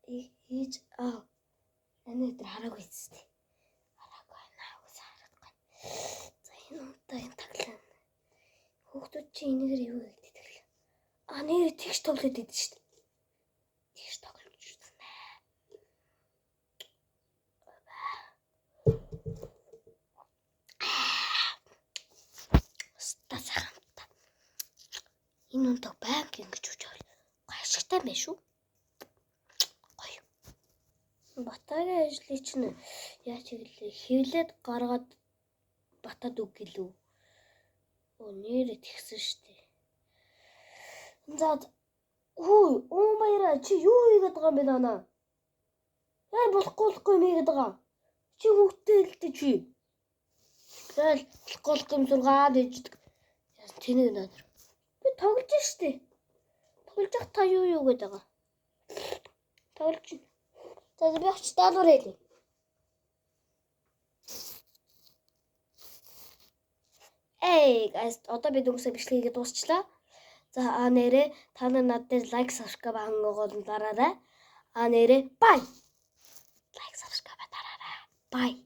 Ийж аа. Энэ өдөр хараагүй зү. Хараагүй байна. Үс харагдахгүй. За энэ унтаа энэ таглаа. Хүүхдүүд чи энэгээр юу хийдэг вэ? А нэр тэгш тоглоод идэв шүү дээ. Тэгш тоглож үзсэн ээ. Ста сайхан. Энэ унтаг байнга ингэж үж авал гой ашигтай юм байна шүү. Гоё. Батагийн ажлыг чинь яаж хийгэлээ хэвлээд гаргаад батад үг гэлүү. Өө нэрээ тэгсэн штэ. За хүү уун баяраа чи юу хийгээд байгаа юм бэ наана? Яа болохгүй болохгүй юм хийгээд байгаа. Чи хүүхдтэй хэлдэг чи. Тэгэл болохгүй болохгүй юм сургаад иждэг. Яасан тэнэг наа. Би тоглож штэ. Тоглож явах та юу юу гэдэг байгаа. Тоглож. За би очиж даалгавар хэлье. Эй guys, одоо би дөнгөсөө бичлэг хийгээд дуусчлаа. За а нэрээ та нар над дээр лайк, subscribe хангаагаар дараарай. А нэрээ bye. Лайк, subscribe дараарай. Bye.